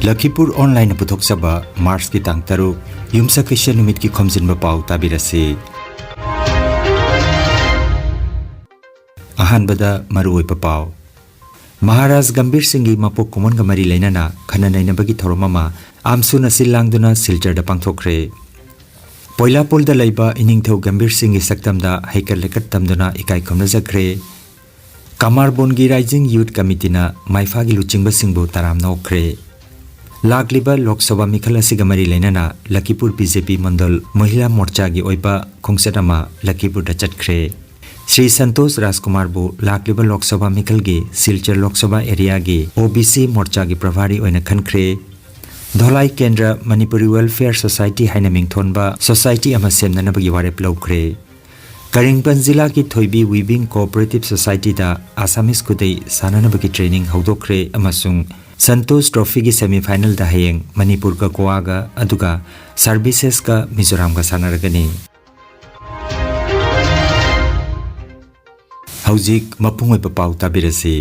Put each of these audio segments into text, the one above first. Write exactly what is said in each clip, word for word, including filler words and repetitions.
ꯂꯈꯤꯄꯨꯔ ꯑꯣꯟꯂꯥꯏꯟꯅ ꯄꯨꯊꯣꯛꯆꯕ ꯃꯥꯔꯆꯀꯤ ꯇꯥꯡ ꯇꯔꯨꯛ, ꯌꯨꯝꯁꯀꯩꯁ ꯅꯨꯃꯤꯠꯀꯤ ꯈꯣꯝꯖꯤꯟꯕ ꯄꯥꯎ ꯇꯥꯕꯤꯔꯁꯤ꯫ ꯑꯍꯥꯟꯕꯗ ꯃꯔꯨꯑꯣꯏꯕ ꯄꯥꯎ꯫ ꯃꯍꯥꯔꯥꯖ ꯒꯝꯚꯤꯔ ꯁꯤꯡꯒꯤ ꯃꯄꯣꯛ ꯀꯨꯝꯑꯣꯟꯒ ꯃꯔꯤ ꯂꯩꯅꯅ ꯈꯟꯅ ꯅꯩꯅꯕꯒꯤ ꯊꯧꯔꯝ ꯑꯃ ꯑꯥꯝꯁꯨꯅ ꯁꯤꯜ ꯂꯥꯡꯗꯨꯅ ꯁꯤꯜꯆꯔꯗ ꯄꯥꯡꯊꯣꯛꯈ꯭ꯔꯦ꯫ ꯄꯣꯏꯂꯥꯄꯨꯜꯗ ꯂꯩꯕ ꯏꯅꯤꯡꯊꯧ ꯒꯝꯚꯤꯔ ꯁꯤꯡꯒꯤ ꯁꯛꯇꯝꯗ ꯍꯩꯀꯠ ꯂꯩꯀꯠ ꯇꯝꯗꯨꯅ ꯏꯀꯥꯏ ꯈꯨꯝꯅꯖꯈ꯭ꯔꯦ꯫ ꯀꯃꯥꯔꯕꯣꯟꯒꯤ ꯔꯥꯏꯖꯤꯡ ꯌꯨꯠ ꯀꯃꯤꯇꯤꯅ ꯃꯥꯏꯐꯥꯒꯤ ꯂꯨꯆꯤꯡꯕꯁꯤꯡꯕꯨ ꯇꯔꯥꯝꯅ ꯑꯣꯛꯈ꯭ꯔꯦ꯫ ꯂꯥꯛꯂꯤꯕ ꯂꯣꯛ ꯁꯚꯥ ꯃꯤꯈꯜ ꯑꯁꯤꯒ ꯃꯔꯤ ꯂꯩꯅꯅ ꯂꯈꯤꯄꯨꯔ ꯕꯤ ꯖꯦ ꯄꯤ ꯃꯟꯗꯜ ꯃꯍꯤꯂꯥ ꯃꯣꯔꯆꯥꯒꯤ ꯑꯣꯏꯕ ꯈꯣꯡꯆꯠ ꯑꯃ ꯂꯈꯤꯄꯨꯔꯗ ꯆꯠꯈ꯭ꯔꯦ꯫ ꯁ꯭ꯔꯤ ꯁꯟꯇꯣꯁ ꯔꯥꯖꯀꯨꯃꯥꯔꯕꯨ ꯂꯥꯛꯂꯤꯕ ꯂꯣꯛ ꯁꯚꯥ ꯃꯤꯈꯜꯒꯤ ꯁꯤꯜꯆꯔ ꯂꯣꯛ ꯁꯚꯥ ꯑꯦꯔꯤꯌꯥꯒꯤ ꯑꯣ ꯕꯤ ꯁꯤ ꯃꯣꯔꯆꯥꯒꯤ ꯄ꯭ꯔꯚꯥꯔꯤ ꯑꯣꯏꯅ ꯈꯟꯈ꯭ꯔꯦ꯫ ꯙꯣꯂꯥꯏ ꯀꯦꯟꯗ꯭ꯔ ꯃꯅꯤꯄꯨꯔꯤ ꯋꯦꯜꯐꯤꯌꯔ ꯁꯣꯁꯥꯏꯇꯤ ꯍꯥꯏꯅ ꯃꯤꯡꯊꯣꯟꯕ ꯁꯣꯁꯥꯏꯇꯤ ꯑꯃ ꯁꯦꯝꯅꯅꯕꯒꯤ ꯋꯥꯔꯦꯞ ꯂꯧꯈ꯭ꯔꯦ꯫ ꯀꯔꯤꯡꯄꯟ ꯖꯤꯂꯥꯒꯤ ꯊꯣꯏꯕꯤ ꯋꯤꯚꯤꯡ ꯀꯣꯑꯣꯄꯔꯦꯇꯤꯚ ꯁꯣꯁꯥꯏꯇꯤꯗ ꯑꯁꯥꯃꯤꯁ ꯈꯨꯗꯩ ꯁꯥꯟꯅꯅꯕꯒꯤ ꯇ꯭ꯔꯦꯅꯤꯡ ꯍꯧꯗꯣꯛꯈ꯭ꯔꯦ ꯑꯃꯁꯨꯡ ꯁꯟꯇꯣꯁ ꯇ꯭ꯔꯣꯐꯤꯒꯤ ꯁꯦꯃꯤꯐꯥꯏꯅꯦꯜꯗ ꯍꯌꯦꯡ ꯃꯅꯤꯄꯨꯔꯒ ꯒꯣꯋꯥꯒ ꯑꯗꯨꯒ ꯁꯔꯚꯤꯁꯦꯁꯀ ꯃꯤꯖꯣꯔꯥꯝꯒ ꯁꯥꯟꯅꯔꯒꯅꯤ꯫ ꯍꯧꯖꯤꯛ ꯃꯄꯨꯡ ꯑꯣꯏꯕ ꯄꯥꯎ ꯇꯥꯕꯤꯔꯁꯤ꯫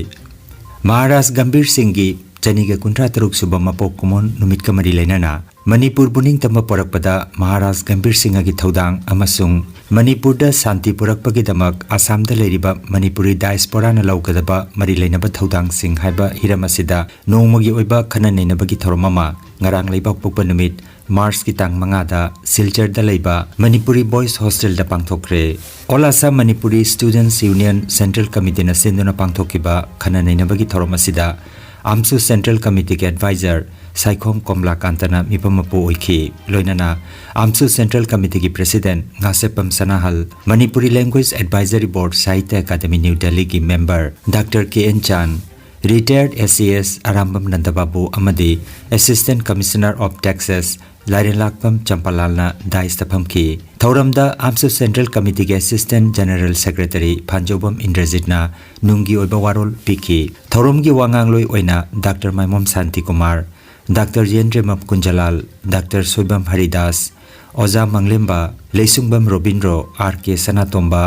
ꯃꯍꯥꯔꯥꯖ ꯒꯝꯚꯤꯔ ꯁꯤꯡꯒꯤ ꯆꯅꯤꯒ ꯀꯨꯟꯊ꯭ꯔꯥ ꯇꯔꯨꯛ ꯁꯨꯕ ꯃꯄꯣꯛ ꯀꯨꯝꯑꯣꯟ ꯅꯨꯃꯤꯠꯀ ꯃꯔꯤ ꯂꯩꯅꯅ ꯃꯅꯤꯄꯨꯔꯕꯨ ꯅꯤꯡꯇꯝꯕ ꯄꯣꯔꯛꯄꯗ ꯃꯍꯥꯔꯥꯖ ꯒꯝꯚꯤꯔ ꯁꯤꯡꯍꯒꯤ ꯊꯧꯗꯥꯡ ꯑꯃꯁꯨꯡ ꯃꯅꯤꯄꯨꯔꯗ ꯁꯥꯟꯇꯤ ꯄꯨꯔꯛꯄꯒꯤꯗꯃꯛ ꯑꯁꯥꯝꯗ ꯂꯩꯔꯤꯕ ꯃꯅꯤꯄꯨꯔꯤ ꯗꯥꯏꯁꯄꯣꯔꯥꯅ ꯂꯧꯒꯗꯕ ꯃꯔꯤ ꯂꯩꯅꯕ ꯊꯧꯗꯥꯡꯁꯤꯡ ꯍꯥꯏꯕ ꯍꯤꯔꯝ ꯑꯁꯤꯗ ꯅꯣꯡꯃꯒꯤ ꯑꯣꯏꯕ ꯈꯟꯅ ꯅꯩꯅꯕꯒꯤ ꯊꯧꯔꯝ ꯑꯃ ꯉꯔꯥꯡ ꯂꯩꯕꯥꯛꯄꯣꯛꯄ ꯅꯨꯃꯤꯠ ꯃꯥꯔꯆꯀꯤ ꯇꯥꯡ ꯃꯉꯥꯗ ꯁꯤꯜꯆꯔꯗ ꯂꯩꯕ ꯃꯅꯤꯄꯨꯔꯤ ꯕꯣꯏꯁ ꯍꯣꯁꯇꯦꯜꯗ ꯄꯥꯡꯊꯣꯛꯈ꯭ꯔꯦ꯫ All Assam Manipuri Students Union Central Committeeꯅ ꯁꯤꯟꯗꯨꯅ ꯄꯥꯡꯊꯣꯛꯈꯤꯕ ꯈꯟꯅ ꯅꯩꯅꯕꯒꯤ ꯊꯧꯔꯝ ꯑꯁꯤꯗ ꯑꯥꯝꯁꯨ ꯁꯦꯟꯇ꯭ꯔꯦꯜ ꯀꯃꯤꯇꯤꯒꯤ ꯑꯦꯗꯚꯥꯏꯖꯔ ꯁꯥꯏꯈꯣꯝ ꯀꯣꯝꯂꯥꯀꯥꯟꯇꯅ ꯃꯤꯐꯝ ꯃꯄꯨ ꯑꯣꯏꯈꯤ꯫ ꯂꯣꯏꯅꯅ ꯑꯥꯝꯁꯨ ꯁꯦꯟꯇ꯭ꯔꯦꯜ ꯀꯃꯤꯇꯤꯒꯤ president Ngasheppam Sanahal, Manipuri language advisory board Sahitya Akademi new ꯗꯦꯜꯂꯤꯒꯤ member doctor K N Chan, ꯔꯤꯇꯥꯌꯔꯗ ꯑꯦ ꯁꯤ ꯑꯦꯁ ꯑꯔꯥꯝꯕꯝ ꯅꯟꯗꯕꯥꯕꯨ ꯑꯃꯗꯤ Assistant Commissioner of Taxes ꯂꯥꯏꯔꯦꯟꯂꯥꯛꯄꯝ ꯆꯝꯄꯥꯂꯥꯜꯅ ꯗꯥꯏꯁꯇ ꯐꯝꯈꯤ꯫ ꯊꯧꯔꯝꯗ ꯑꯥꯝꯁꯨ ꯁꯦꯟꯇ꯭ꯔꯦꯜ ꯀꯃꯤꯇꯤꯒꯤ ꯑꯦꯁꯤꯁꯇꯦꯟꯠ ꯖꯦꯅꯔꯦꯜ ꯁꯦꯀ꯭ꯔꯦꯇꯔꯤ ꯐꯥꯟꯖꯧꯕꯝ ꯏꯟꯗ꯭ꯔꯖꯤꯠꯅ ꯅꯨꯡꯒꯤ ꯑꯣꯏꯕ ꯋꯥꯔꯣꯜ ꯄꯤꯈꯤ꯫ ꯊꯧꯔꯝꯒꯤ ꯋꯥꯉꯥꯡꯂꯣꯏ ꯑꯣꯏꯅ doctor ꯃꯥꯏꯃꯣꯝ Shantikumar, doctor ꯌꯦꯟꯗ꯭ꯔꯦꯃꯞ ꯀꯨꯟꯖꯂꯥꯜ, doctor Soibam Haridas, ꯑꯣꯖꯥ ꯃꯪꯂꯦꯝꯕ, ꯂꯩꯁꯨꯡꯕꯝ ꯔꯣꯕꯤꯟꯗ꯭ꯔꯣ, ꯑꯥꯔ ꯀꯦ ꯁꯅꯥꯇꯣꯝꯕ,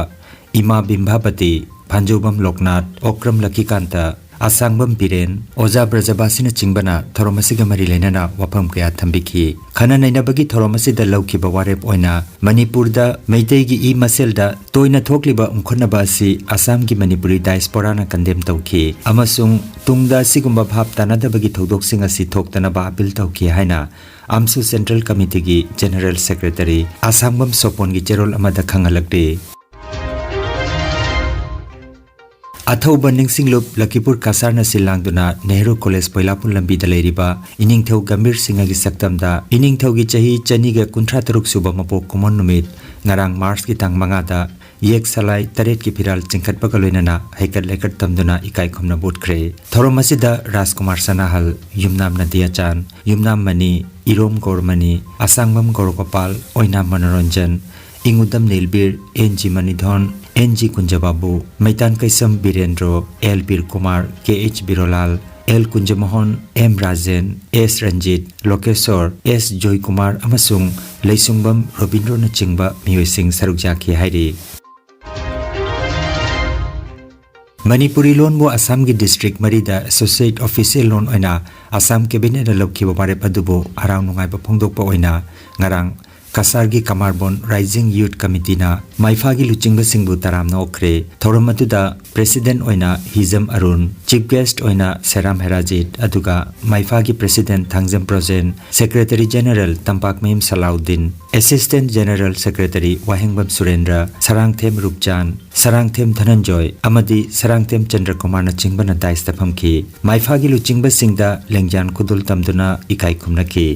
ꯏꯃꯥ ꯕꯤꯝꯚꯥꯕꯇꯤ, ꯐꯥꯟꯖꯧꯕꯝ ꯂꯣꯛꯅꯥꯊ, ꯑꯣꯀ꯭ꯔꯝ ꯂꯛꯈꯤꯀꯥꯟꯇ, ꯑꯁꯥꯡꯕꯝ ꯕꯤꯔꯦꯟ, ꯑꯣꯖꯥ ꯕ꯭ꯔꯖꯕꯥꯁꯤꯅꯆꯤꯡꯕꯅ ꯊꯧꯔꯝ ꯑꯁꯤꯒ ꯃꯔꯤ ꯂꯩꯅꯅ ꯋꯥꯐꯝ ꯀꯌꯥ ꯊꯝꯕꯤꯈꯤ꯫ ꯈꯟꯅ ꯅꯩꯅꯕꯒꯤ ꯊꯧꯔꯝ ꯑꯁꯤꯗ ꯂꯧꯈꯤꯕ ꯋꯥꯔꯦꯞ ꯑꯣꯏꯅ ꯃꯅꯤꯄꯨꯔꯗ ꯃꯩꯇꯩꯒꯤ ꯏ ꯃꯁꯦꯜꯗ ꯇꯣꯏꯅ ꯊꯣꯛꯂꯤꯕ ꯎꯪꯈꯠꯅꯕ ꯑꯁꯤ ꯑꯁꯥꯝꯒꯤ ꯃꯅꯤꯄꯨꯔꯤ diasporaꯅ condemn ꯇꯧꯈꯤ ꯑꯃꯁꯨꯡ ꯇꯨꯡꯗ ꯑꯁꯤꯒꯨꯝꯕ ꯚꯥꯞ ꯇꯥꯅꯗꯕꯒꯤ ꯊꯧꯗꯣꯛꯁꯤꯡ ꯑꯁꯤ ꯊꯣꯛꯇꯅꯕ appeal ꯇꯧꯈꯤ ꯍꯥꯏꯅ ꯑꯝꯁꯨ Central Committeeꯒꯤ General Secretary ꯑꯁꯥꯡꯕꯝ ꯁꯣꯄꯣꯟꯒꯤ ꯆꯦꯔꯣꯜ ꯑꯃꯗ ꯈꯪꯍꯜꯂꯛꯂꯤ꯫ ꯑꯊꯧꯕ ꯅꯤꯡꯁꯤꯡꯂꯨꯞ ꯂꯀꯤꯄꯨꯔ ꯀꯁꯥꯔꯅ ꯁꯤꯜ ꯂꯥꯡꯗꯨꯅ ꯅꯦꯍꯔꯨ ꯀꯣꯂꯦꯖ ꯕꯣꯏꯂꯥꯄꯨꯔ ꯂꯝꯕꯤꯗ ꯂꯩꯔꯤꯕ ꯏꯅꯤꯡꯊꯧ ꯒꯝꯚꯤꯔ ꯁꯤꯡꯍꯒꯤ ꯁꯛꯇꯝꯗ ꯏꯅꯤꯡꯊꯧꯒꯤ ꯆꯍꯤ ꯆꯅꯤꯒ ꯀꯨꯟꯊ꯭ꯔꯥ ꯇꯔꯨꯛ ꯁꯨꯕ ꯃꯄꯣꯛ ꯀꯨꯝꯑꯣꯟ ꯅꯨꯃꯤꯠ ꯉꯔꯥꯡ Marchꯀꯤ ꯇꯥꯡ ꯃꯉꯥꯗ ꯌꯦꯛ ꯁꯂꯥꯏ ꯇꯔꯦꯠꯀꯤ ꯐꯤꯔꯥꯜ ꯆꯤꯡꯈꯠꯄꯒ ꯂꯣꯏꯅꯅ ꯍꯩꯀꯠ ꯂꯩꯀꯠ ꯇꯝꯗꯨꯅ ꯏꯀꯥꯏ ꯈꯨꯝꯅꯕ ꯎꯠꯈ꯭ꯔꯦ꯫ ꯊꯧꯔꯝ ꯑꯁꯤꯗ Rajkumar Sanahal, Yumnam Nadiyachan, Yumnam Mani, Irom Gauramani, Asangbam Gourgopal, Oinam Manoranjan, Ingudam Nilbir, N G Manidhon, N G Kunjababu, Meitan Keisham Birendro, L Bir Kumar, K H Birolal, L Kunjamohan, M Rajen, S Ranjit, Lokeshor, S Joykumar ꯑꯃꯁꯨꯡ ꯂꯩꯁꯨꯡꯕꯝ ꯔꯣꯕꯤꯟꯗ꯭ꯔꯣꯅꯆꯤꯡꯕ ꯃꯤꯑꯣꯏꯁꯤꯡ ꯁꯔꯨꯛ ꯌꯥꯈꯤ ꯍꯥꯏꯔꯤ꯫ ꯃꯅꯤꯄꯨꯔꯤ ꯂꯣꯟꯕꯨ ꯑꯁꯥꯝꯒꯤ district ꯃꯔꯤꯗ associate official ꯂꯣꯟ ꯑꯣꯏꯅ ꯑꯁꯥꯝ cabinetꯅ ꯂꯧꯈꯤꯕ ꯋꯥꯔꯦꯞ ꯑꯗꯨꯕꯨ ꯍꯔꯥꯎ ꯅꯨꯡꯉꯥꯏꯕ ꯐꯣꯡꯗꯣꯛꯄ ꯑꯣꯏꯅ ꯉꯔꯥꯡ ꯀꯁꯥꯔꯒꯤ ꯀꯃꯥꯔꯕꯣꯟ Rising Youth Committeeꯅ ꯃꯥꯏꯐꯥꯒꯤ ꯂꯨꯆꯤꯡꯕꯁꯤꯡꯕꯨ ꯇꯔꯥꯝꯅ ꯑꯣꯛꯈ꯭ꯔꯦ꯫ ꯊꯧꯔꯝ ꯑꯗꯨꯗ president ꯑꯣꯏꯅ ꯍꯤꯖꯝ ꯑꯔꯨꯟ, chief guest ꯑꯣꯏꯅ ꯁꯦꯔꯥꯝ ꯍꯦꯔꯥꯖꯤꯠ, ꯑꯗꯨꯒ ꯃꯥꯏꯐꯥꯒꯤ president Thangjam ꯄ꯭ꯔꯣꯖꯦꯟ, secretary general ꯇꯝꯄꯥꯛꯃꯌꯨꯝ ꯁꯂꯥꯎꯗꯤꯟ, assistant general secretary ꯋꯥꯍꯦꯡꯕꯝ ꯁꯨꯔꯦꯟꯗ꯭ꯔ, ꯁꯔꯥꯡꯊꯦꯝ ꯔꯨꯞꯆꯥꯟ, ꯁꯔꯥꯡꯊꯦꯝ ꯙꯅꯟꯖꯣꯏ ꯑꯃꯗꯤ ꯁꯔꯥꯡꯊꯦꯝ ꯆꯟꯗ꯭ꯔꯀꯨꯃꯥꯔꯅꯆꯤꯡꯕꯅ dais ꯐꯝꯈꯤ꯫ ꯃꯥꯏꯐꯥꯒꯤ ꯂꯨꯆꯤꯡꯕꯁꯤꯡꯗ ꯂꯦꯡꯖꯥꯟ ꯈꯨꯗꯣꯜ ꯇꯝꯗꯨꯅ ꯏꯀꯥꯏ ꯈꯨꯝꯅꯈꯤ꯫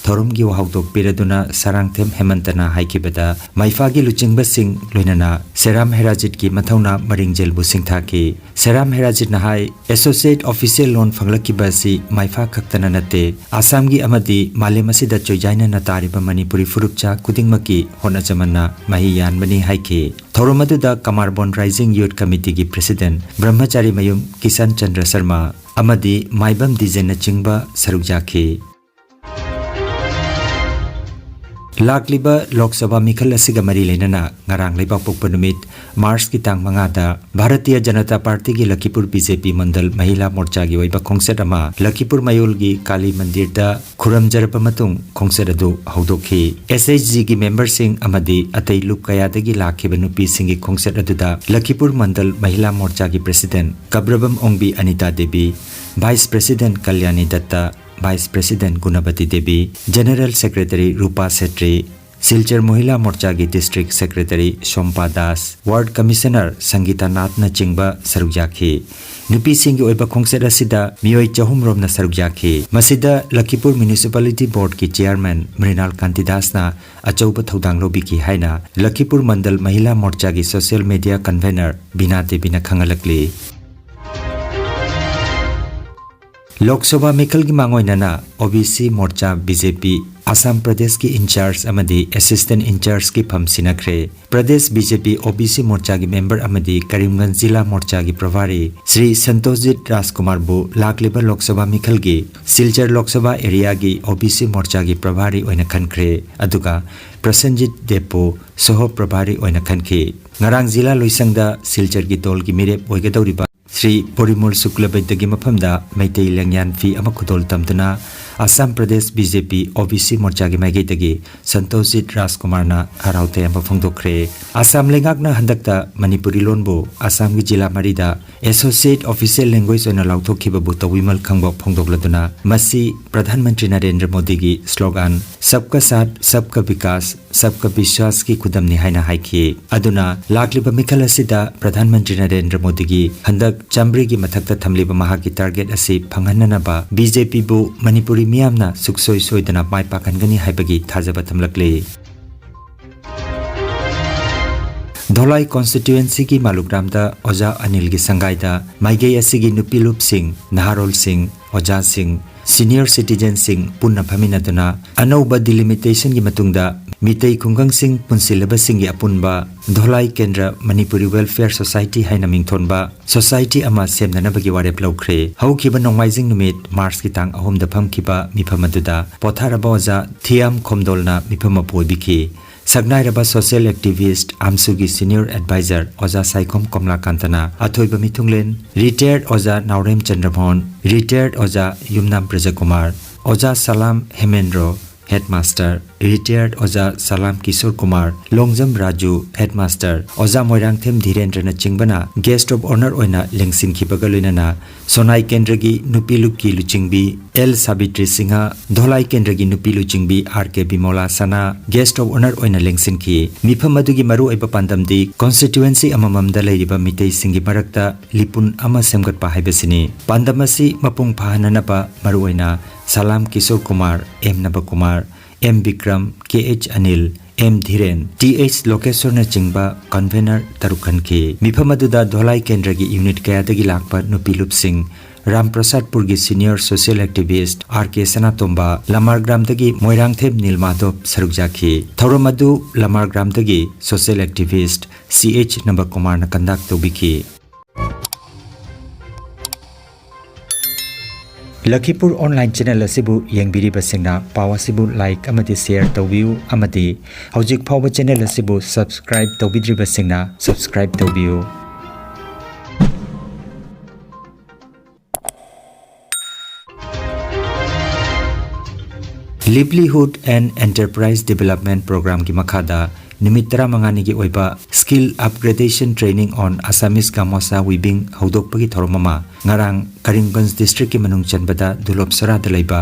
ꯊꯧꯔꯝꯒꯤ ꯋꯥꯍꯧꯗꯣꯛ ꯄꯤꯔꯗꯨꯅ ꯁꯔꯥꯡꯊꯦꯝ ꯍꯦꯃꯟꯇꯅ ꯍꯥꯏꯈꯤꯕꯗ, ꯃꯥꯏꯐꯥꯒꯤ ꯂꯨꯆꯤꯡꯕꯁꯤꯡ ꯂꯣꯏꯅꯅ ꯁꯦꯔꯥꯝ ꯍꯦꯔꯥꯖꯤꯠꯀꯤ ꯃꯊꯧꯅꯥ ꯃꯔꯤꯡꯖꯦꯜꯕꯨ ꯁꯤꯡꯊꯥꯈꯤ꯫ ꯁꯦꯔꯥꯝ ꯍꯦꯔꯥꯖꯤꯠꯅ ꯍꯥꯏ, associate official ꯂꯣꯟ ꯐꯪꯂꯛꯈꯤꯕ ꯑꯁꯤ ꯃꯥꯏꯐꯥ ꯈꯛꯇꯅ ꯅꯠꯇꯦ, ꯑꯁꯥꯝꯒꯤ ꯑꯃꯗꯤ ꯃꯥꯂꯦꯝ ꯑꯁꯤꯗ ꯆꯣꯏꯖꯥꯏꯅꯅ ꯇꯥꯔꯤꯕ ꯃꯅꯤꯄꯨꯔꯤ ꯐꯨꯔꯨꯞꯆꯥ ꯈꯨꯗꯤꯡꯃꯛꯀꯤ ꯍꯣꯠꯅꯖꯃꯟꯅ ꯃꯍꯩ ꯌꯥꯟꯕꯅꯤ ꯍꯥꯏꯈꯤ꯫ ꯊꯧꯔꯝ ꯑꯗꯨꯗ ꯀꯃꯥꯔꯕꯣꯟ Rising Youth Committeeꯒꯤ president ꯕ꯭ꯔꯍ꯭ꯃꯆꯥꯔꯤ ꯃꯌꯨꯝ ꯀꯤꯁꯟ ꯆꯟꯗ꯭ꯔ ꯁꯔꯃ ꯑꯃꯗꯤ ꯃꯥꯏꯕꯝ ꯗꯤꯖꯦꯟꯅꯆꯤꯡꯕ ꯁꯔꯨꯛ ꯌꯥꯈꯤ꯫ ꯂꯥꯛꯂꯤꯕ ꯂꯣꯛ ꯁꯚꯥ ꯃꯤꯈꯜ ꯑꯁꯤꯒ ꯃꯔꯤ ꯂꯩꯅꯅ ꯉꯔꯥꯡ ꯂꯩꯕꯥꯛꯄꯣꯛꯄ ꯅꯨꯃꯤꯠ ꯃꯥꯔꯆꯀꯤ ꯇꯥꯡ ꯃꯉꯥꯗ ꯚꯥꯔꯇꯤꯌ ꯖꯅꯇꯥ ꯄꯥꯔꯇꯤꯒꯤ ꯂꯈꯤꯄꯨꯔ ꯕꯤ ꯖꯦ ꯄꯤ ꯃꯟꯗꯜ ꯃꯍꯤꯂꯥ ꯃꯣꯔꯆꯥꯒꯤ ꯑꯣꯏꯕ ꯈꯣꯡꯆꯠ ꯑꯃ ꯂꯈꯤꯄꯨꯔ ꯃꯌꯣꯜꯒꯤ ꯀꯥꯂꯤ ꯃꯟꯗꯤꯔꯗ ꯈꯨꯔꯨꯝꯖꯔꯕ ꯃꯇꯨꯡ ꯈꯣꯡꯆꯠ ꯑꯗꯨ ꯍꯧꯗꯣꯛꯈꯤ꯫ ꯑꯦꯁ ꯑꯩꯆ ꯖꯤꯒꯤ ꯃꯦꯝꯕꯔꯁꯤꯡ ꯑꯃꯗꯤ ꯑꯇꯩ ꯂꯨꯞ ꯀꯌꯥꯗꯒꯤ ꯂꯥꯛꯈꯤꯕ ꯅꯨꯄꯤꯁꯤꯡꯒꯤ ꯈꯣꯡꯆꯠ ꯑꯗꯨꯗ ꯂꯈꯤꯄꯨꯔ ꯃꯟꯗꯜ ꯃꯍꯤꯂꯥ ꯃꯣꯔꯆꯥꯒꯤ president Kabrabam Ongbi Anita Devi, vice president Kalyani Datta, vice president Gunabati Devi, general secretary Rupa Chetri, Silchar Mohila ꯃꯣꯔꯆꯥꯒꯤ district secretary Shampa Das, ward commissioner Sangita ꯅꯥꯊꯅꯆꯤꯡꯕ ꯁꯔꯨꯛ ꯌꯥꯈꯤ꯫ ꯅꯨꯄꯤꯁꯤꯡꯒꯤ ꯑꯣꯏꯕ ꯈꯣꯡꯆꯠ ꯑꯁꯤꯗ ꯃꯤꯑꯣꯏ ꯆꯍꯨꯝ ꯔꯣꯝꯅ ꯁꯔꯨꯛ ꯌꯥꯈꯤ꯫ ꯃꯁꯤꯗ ꯂꯈꯤꯄꯨꯔ ꯃ꯭ꯌꯨꯅꯤꯁꯤꯄꯥꯂꯤꯇꯤ ꯕꯣꯔꯗꯀꯤ ꯆꯤꯌꯥꯔꯃꯦꯟ ꯃ꯭ꯔꯤꯅꯥꯜ ꯀꯥꯟꯇꯤꯗꯥꯁꯅ ꯑꯆꯧꯕ ꯊꯧꯗꯥꯡ ꯂꯧꯕꯤꯈꯤ ꯍꯥꯏꯅ ꯂꯈꯤꯄꯨꯔ Mandal Mahila ꯃꯣꯔꯆꯥꯒꯤ social media convener ꯕꯤꯅꯥ ꯗꯦꯕꯤꯅ ꯈꯪꯍꯜꯂꯛꯂꯤ꯫ ꯂꯣꯛ ꯁꯚꯥ ꯃꯤꯈꯜꯒꯤ ꯃꯥꯡꯑꯣꯏꯅꯅ ꯑꯣ ꯕꯤ ꯁꯤ ꯃꯣꯔꯆꯥ ꯕꯤ ꯖꯦ ꯄꯤ ꯑꯁꯥꯝ ꯄ꯭ꯔꯗꯦꯁꯀꯤ ꯏꯟꯆꯥꯔꯖ ꯑꯃꯗꯤ ꯑꯦꯁꯤꯁꯇꯦꯟꯠ ꯏꯟꯆꯥꯔꯖꯀꯤ ꯐꯝ ꯁꯤꯟꯅꯈ꯭ꯔꯦ꯫ ꯄ꯭ꯔꯗꯦꯁ ꯕꯤ ꯖꯦ ꯄꯤ ꯑꯣ ꯕꯤ ꯁꯤ ꯃꯣꯔꯆꯥꯒꯤ ꯃꯦꯝꯕꯔ ꯑꯃꯗꯤ ꯀꯔꯤꯝꯒꯟꯖ ꯖꯤꯂꯥ ꯃꯣꯔꯆꯥꯒꯤ ꯄ꯭ꯔꯚꯥꯔꯤ ꯁ꯭ꯔꯤ ꯁꯟꯇꯣꯁꯖꯤꯠ ꯔꯥꯖꯀꯨꯃꯥꯔꯕꯨ ꯂꯥꯛꯂꯤꯕ ꯂꯣꯛ ꯁꯚꯥ ꯃꯤꯈꯜꯒꯤ ꯁꯤꯜꯆꯔ ꯂꯣꯛ ꯁꯚꯥ ꯑꯦꯔꯤꯌꯥꯒꯤ ꯑꯣ ꯕꯤ ꯁꯤ ꯃꯣꯔꯆꯥꯒꯤ ꯄ꯭ꯔꯚꯥꯔꯤ ꯑꯣꯏꯅ ꯈꯟꯈ꯭ꯔꯦ, ꯑꯗꯨꯒ ꯄ꯭ꯔꯁꯟꯖꯤꯠ ꯗꯦꯕꯄꯨ ꯁꯣꯍꯣ ꯄ꯭ꯔꯚꯥꯔꯤ ꯑꯣꯏꯅ ꯈꯟꯈꯤ꯫ ꯉꯔꯥꯡ ꯖꯤꯂꯥ ꯂꯣꯏꯁꯪꯗ ꯁꯤꯜꯆꯔꯒꯤ ꯗꯣꯜꯒꯤ ꯃꯤꯔꯦꯞ ꯑꯣꯏꯒꯗꯧꯔꯤꯕ ꯁ꯭ꯔꯤ ꯄꯣꯔꯤꯃꯣꯜ ꯁꯨꯛꯂꯕꯩꯗꯒꯤ ꯃꯐꯝꯗ ꯃꯩꯇꯩ ꯂꯦꯡꯌꯥꯟ ꯐꯤ ꯑꯃ ꯈꯨꯗꯣꯜ ꯇꯝꯗꯨꯅ ꯑꯁꯥꯝ ꯄ꯭ꯔꯗꯦꯁ ꯕꯤ ꯖꯦ ꯄꯤ ꯑꯣ ꯕꯤ ꯁꯤ ꯃꯣꯔꯆꯥꯒꯤ ꯃꯥꯏꯀꯩꯗꯒꯤ ꯁꯟꯇꯣꯁꯖꯤꯠ ꯔꯥꯖꯀꯨꯃꯥꯔꯅ ꯍꯔꯥꯎ ꯇꯌꯥꯝꯕ ꯐꯣꯡꯗꯣꯛꯈ꯭ꯔꯦ꯫ ꯑꯁꯥꯝ ꯂꯩꯉꯥꯛꯅ ꯍꯟꯗꯛꯇ ꯃꯅꯤꯄꯨꯔꯤ ꯂꯣꯟꯕꯨ ꯑꯁꯥꯝꯒꯤ ꯖꯤꯂꯥ ꯃꯔꯤꯗ ꯑꯦꯁꯣꯁꯤꯌꯦꯠ ꯑꯣꯐꯤꯁꯤꯌꯦꯜ ꯂꯦꯡꯒ꯭ꯋꯦꯖ ꯑꯣꯏꯅ ꯂꯥꯎꯊꯣꯛꯈꯤꯕꯕꯨ ꯇꯧꯕꯤꯃꯜ ꯈꯪꯕ ꯐꯣꯡꯗꯣꯛꯂꯗꯨꯅ ꯃꯁꯤ ꯄ꯭ꯔꯙꯥꯟ ꯃꯟꯇ꯭ꯔꯤ ꯅꯔꯦꯟꯗ꯭ꯔ ꯃꯣꯗꯤꯒꯤ ꯁ꯭ꯂꯣꯒꯥꯟ ꯁꯕꯀꯥ ꯁꯥꯊ, ꯁꯕꯀꯥ ꯕꯤꯀꯥꯁ, ꯁꯕꯀꯥ ꯕꯤꯁ꯭ꯋꯥꯁꯀꯤ ꯈꯨꯗꯝꯅꯤ ꯍꯥꯏꯅ ꯍꯥꯏꯈꯤ꯫ ꯑꯗꯨꯅ ꯂꯥꯛꯂꯤꯕ ꯃꯤꯈꯜ ꯑꯁꯤꯗ ꯄ꯭ꯔꯙꯥꯟ ꯃꯟꯇ꯭ꯔꯤ ꯅꯔꯦꯟꯗ꯭ꯔ ꯃꯣꯗꯤꯒꯤ ꯍꯟꯗꯛ ꯆꯥꯃꯔꯤꯒꯤ ꯃꯊꯛꯇ ꯊꯝꯂꯤꯕ ꯃꯍꯥꯛꯀꯤ ꯇꯥꯔꯒꯦꯠ ꯑꯁꯤ ꯐꯪꯍꯟꯅꯅꯕ ꯕꯤ ꯖꯦ ꯄꯤꯕꯨ ꯃꯅꯤꯄꯨꯔꯤ ꯃꯤꯌꯥꯝꯅ ꯁꯨꯛꯁꯣꯏ ꯁꯣꯏꯗꯅ ꯃꯥꯏ ꯄꯥꯛꯍꯟꯒꯅꯤ ꯍꯥꯏꯕꯒꯤ ꯊꯥꯖꯕ ꯊꯝꯂꯛꯂꯤ꯫ ꯙꯣꯂꯥꯏ ꯀꯣꯟꯁꯇꯤꯇ꯭ꯋꯦꯟꯁꯤꯒꯤ ꯃꯥꯂꯨꯒ꯭ꯔꯥꯝꯗ ꯑꯣꯖꯥ ꯑꯅꯤꯜꯒꯤ ꯁꯪꯒꯥꯏꯗ ꯃꯥꯏꯀꯩ ꯑꯁꯤꯒꯤ ꯅꯨꯄꯤ ꯂꯨꯞꯁꯤꯡ, ꯅꯍꯥꯔꯣꯜꯁꯤꯡ, ꯑꯣꯖꯥꯁꯤꯡ, senior citizenꯁꯤꯡ ꯄꯨꯟꯅ ꯐꯝꯃꯤꯟꯅꯗꯨꯅ ꯑꯅꯧꯕ delimitationꯒꯤ ꯃꯇꯨꯡꯗ ꯃꯤꯇꯩ ꯈꯨꯡꯒꯪꯁꯤꯡ ꯄꯨꯟꯁꯤꯜꯂꯕꯁꯤꯡꯒꯤ ꯑꯄꯨꯟꯕ ꯙꯣꯂꯥꯏ ꯀꯦꯟꯗ꯭ꯔ ꯃꯅꯤꯄꯨꯔꯤ Welfare Society ꯍꯥꯏꯅ ꯃꯤꯡꯊꯣꯟꯕ society ꯑꯃ ꯁꯦꯝꯅꯅꯕꯒꯤ ꯋꯥꯔꯦꯞ ꯂꯧꯈ꯭ꯔꯦ꯫ ꯍꯧꯈꯤꯕ ꯅꯣꯡꯃꯥꯏꯖꯤꯡ ꯅꯨꯃꯤꯠ Marchꯀꯤ ꯇꯥꯡ ꯑꯍꯨꯝꯗ ꯐꯝꯈꯤꯕ ꯃꯤꯐꯝ ꯑꯗꯨꯗ ꯄꯣꯊꯥꯔꯕ ꯑꯣꯖꯥ ꯊꯤꯌꯥꯝ ꯈꯣꯝꯗꯣꯜꯅ ꯃꯤꯐꯝ ꯃꯄꯨ ꯑꯣꯏꯕꯤꯈꯤ꯫ ꯁꯛꯅꯥꯏꯔꯕ social activist AMSUꯒꯤ senior advisor ꯑꯣꯖꯥ ꯁꯥꯏꯈꯣꯝ ꯀꯣꯝꯂꯥꯀꯥꯟꯇꯅ ꯑꯊꯣꯏꯕ ꯃꯤꯊꯨꯡꯂꯦꯟ, retired ꯑꯣꯖꯥ ꯅꯥꯎꯔꯦꯝ ꯆꯟꯗ꯭ꯔꯃꯣꯍꯟ, retired ꯑꯣꯖꯥ ꯌꯨꯝꯅꯥꯝ ꯕ꯭ꯔꯖꯀꯨꯃꯥꯔ, ꯑꯣꯖꯥ ꯁꯂꯥꯝ ꯍꯦꯃꯦꯟꯗ꯭ꯔꯣ, headmaster, retired ꯑꯣꯖꯥ ꯁꯂꯥꯝ ꯀꯤꯁꯣꯔ ꯀꯨꯃꯥꯔ, ꯂꯣꯡꯖꯝ ꯔꯥꯖꯨ, headmaster, ꯑꯣꯖꯥ ꯃꯣꯏꯔꯥꯡꯊꯦꯝ ꯙꯤꯔꯦꯟꯗ꯭ꯔꯅꯆꯤꯡꯕꯅ guest of honour ꯑꯣꯏꯅ ꯂꯦꯡꯁꯤꯟꯈꯤꯕꯒ ꯂꯣꯏꯅꯅ ꯁꯣꯅꯥꯏ ꯀꯦꯟꯗ꯭ꯔꯒꯤ ꯅꯨꯄꯤ ꯂꯨꯞꯀꯤ ꯂꯨꯆꯤꯡꯕꯤ ꯑꯦꯜ ꯁꯥꯕꯤꯇ꯭ꯔꯤ ꯁꯤꯡꯍ, ꯙꯣꯂꯥꯏ ꯀꯦꯟꯗ꯭ꯔꯒꯤ ꯅꯨꯄꯤ ꯂꯨꯆꯤꯡꯕꯤ ꯑꯥꯔ ꯀꯦ ꯕꯤꯃꯣꯂꯥ ꯁꯅꯥ, guest of honour ꯑꯣꯏꯅ ꯂꯦꯡꯁꯤꯟꯈꯤ꯫ ꯃꯤꯐꯝ ꯑꯗꯨꯒꯤ ꯃꯔꯨꯑꯣꯏꯕ ꯄꯥꯟꯗꯝꯗꯤ constituency ꯑꯃꯃꯝꯗ ꯂꯩꯔꯤꯕ ꯃꯤꯇꯩꯁꯤꯡꯒꯤ ꯃꯔꯛꯇ ꯂꯤꯄꯨꯟ ꯑꯃ ꯁꯦꯝꯒꯠꯄ ꯍꯥꯏꯕꯁꯤꯅꯤ꯫ ꯄꯥꯟꯗꯝ ꯑꯁꯤ ꯃꯄꯨꯡ ꯐꯥꯍꯟꯅꯅꯕ ꯃꯔꯨꯑꯣꯏꯅ Salam Kishor Kumar, M Nabakumar, M Bikram, K H Anil, M Dhiren, T H ꯂꯣꯀꯦꯁꯣꯔꯅꯆꯤꯡꯕ convener ꯇꯔꯨꯛ ꯈꯟꯈꯤ꯫ ꯃꯤꯐꯝ ꯑꯗꯨꯗ ꯙꯣꯂꯥꯏ ꯀꯦꯟꯗ꯭ꯔꯒꯤ unit ꯀꯌꯥꯗꯒꯤ ꯂꯥꯛꯄ ꯅꯨꯄꯤ ꯂꯨꯞꯁꯤꯡ, ꯔꯥꯝꯄ꯭ꯔꯁꯥꯗꯄꯨꯔꯒꯤ senior social activist ꯑꯥꯔ ꯀꯦ ꯁꯅꯥꯇꯣꯝꯕ, ꯂꯃꯥꯔꯒ꯭ꯔꯥꯝꯗꯒꯤ ꯃꯣꯏꯔꯥꯡꯊꯦꯝ ꯅꯤꯜꯃꯥꯙꯣꯞ ꯁꯔꯨꯛ ꯌꯥꯈꯤ꯫ ꯊꯧꯔꯝ ꯑꯗꯨ ꯂꯃꯥꯔꯒ꯭ꯔꯥꯝꯗꯒꯤ social activist ꯁꯤ ꯑꯩꯆ ꯅꯕꯀꯨꯃꯥꯔꯅ conduct ꯇꯧꯕꯤꯈꯤ꯫ ꯂꯈꯤꯄꯨꯔ online channel ꯑꯁꯤꯕꯨ ꯌꯦꯡꯕꯤꯔꯤꯕꯁꯤꯡꯅ ꯄꯥꯎ ꯑꯁꯤꯕꯨ like ꯑꯃꯗꯤ share ꯇꯧꯕꯤꯌꯨ ꯑꯃꯗꯤ ꯍꯧꯖꯤꯛ ꯐꯥꯎꯕ channel ꯑꯁꯤꯕꯨ subscribe ꯇꯧꯕꯤꯗ꯭ꯔꯤꯕꯁꯤꯡꯅ subscribe ꯇꯧꯕꯤꯌꯨ꯫ Livelihood and Enterprise Development Programꯒꯤ ꯃꯈꯥꯗ ꯅꯨꯃꯤꯠ ꯇꯔꯥꯃꯉꯥꯅꯤꯒꯤ ꯑꯣꯏꯕ Skill Upgradation Training on Assamese Gamosa Weaving ꯍꯧꯗꯣꯛꯄꯒꯤ ꯊꯧꯔꯝ ꯑꯃ ꯉꯔꯥꯡ ꯀꯔꯤꯝꯒꯟꯖ districtꯀꯤ ꯃꯅꯨꯡ ꯆꯟꯕꯗ ꯗꯨꯂꯣꯞ ꯁꯣꯔꯥꯗ ꯂꯩꯕ